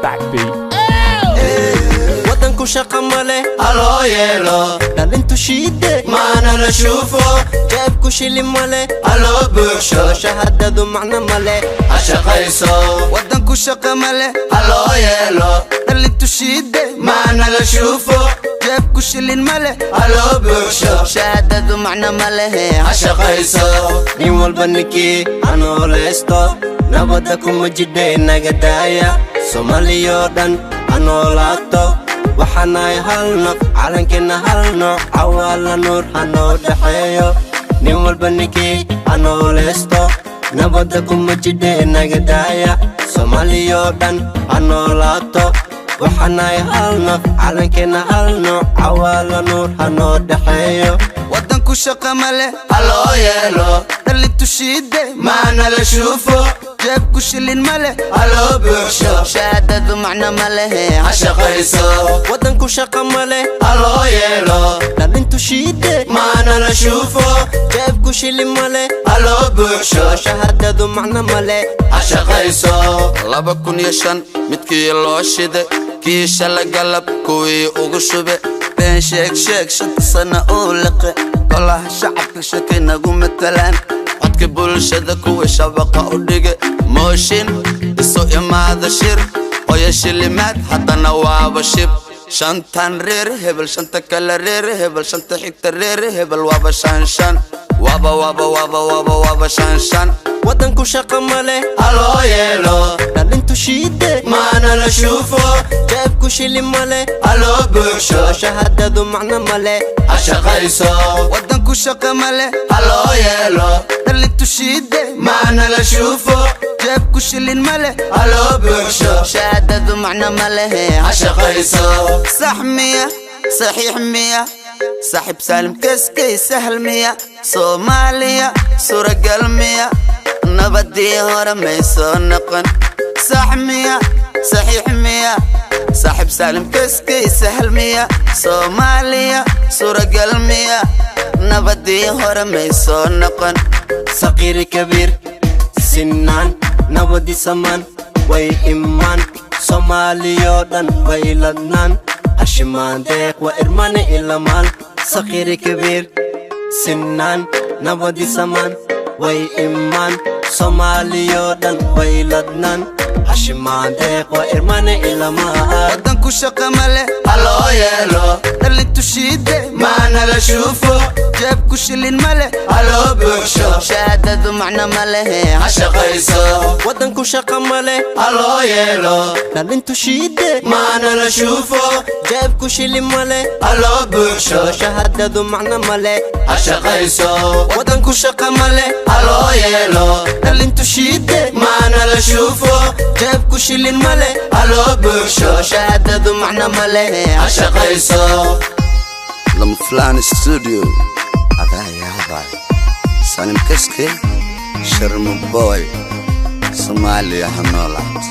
Backbeat. Waddanku shaqa male, haloo yeelo. Dhalintu shiide, maana la shuufo. Jeebku shili male, haloo buuxsho. Shahaadadu macno male, ha shaqayso. Waddanku shaqa male, haloo yeelo. Dhalintu shiide, maana la shuufo. Jeebku shilin male, haloo buuxsho. Shahaadadu macno ma lehe, ha shaqayso. Nin walba ninkii hanoolaysto, nabadda kuma jidhay naga daaya. Soomaaliyoo dhan ha noolaato. Waxaanahay hal naf, calankeenna hal nooc, Cawaala Nuur ha noo dhexeeyo. Nin walba ninkii ha noolaysto, nabadda kuma jidhay naga daaya. Soomaaliyoo dhan ha noolaato. Waxaanahay hal naf, calankeenna hal nooc, Cawaala Nuur ha noo dhexeeyo. Waddanku shaqa male, haloo yeelo. Dhalintu shiide, maana la shuufo. Jeebku shilin male, haloo buuxsho. Shahaadadu macno ma lehe, ha shaqayso. Waddanku shaqa male, haloo yeelo. Dhalintu shiide, maana la shuufo. Jeebku shili male, haloo buuxsho. Shahaadadu macno male, ha shaqayso. 2005 midkii loo shide, kii shala galab kuwii ugu shube, been sheeg sheeg, 5-ta sana uu liqe. Golaha shacabka shakay nagu matalaan, codka bulshada kuwii shabaqa u dhige, mooshin isu imaada, shir oya shilimaad, haddana waaba shib. Shantan reer hebel, shanta kale reer hebel, shanta xigta reer hebel, waaba shan shan, waaba waaba waaba waaba waaba shan shan. Waddanku shaqa male, haloo yeelo. Dhalintu shiide, maana la shuufo. Jeebku shili male, haloo buuxsho. Shahaadadu macno male, ha shaqayso. Waddanku shaqa male, haloo yeelo. Dhalintu shiide, maana la shuufo. Jeebku shilin male, haloo buuxsho. Shahaadadu macno ma lehe, ha shaqayso. Sax miya? Saxiix miya? Saaxiib Saalim Keskey, sahal miya? Soomaaliya suuragal miya? Nabadii hore may soo noqon. Sax miya? Saxiix miya? Saaxiib Saalim Keskey, sahal miya? Soomaaliya suuragal miya? Nabadii hore may soo noqon. Saqiiri kabiir sinaan, nabadi samaan way imaan, Soomaaliyoo dhan way ladnaan, Hashimaan deeq waa irmane ilamaal. Saqiiri kabiir sinaan, nabadi samaan way imaan, Soomaaliyoo dhan way ladnaan, Hashimaan deeq waa irmane ilamaan. Waddanku shaqa male, haloo yeelo. Dhalintu shiide, maana la shuufo. Jeebku shilin male, haloo buuxsho. Shahaadadu macno ma lehe, ha shaqayso. Waddanku shaqa male, haloo yeelo. Dhalintu shiide, maana la shuufo. Jeebku shili male, haloo buuxsho. Shahaadadu macno male, ha shaqayso. Waddanku shaqa male, haloo yeelo. Dhalintu shiide, maana la shuufo. Jeebku shilin male, haloo buuxsho. Shahaadadu macno ma lehe, ha shaqayso. Lama Fulani Studio, adaa yaabay. Salim Kaske, Sharma Boy, Soomaaliya ha noolaato.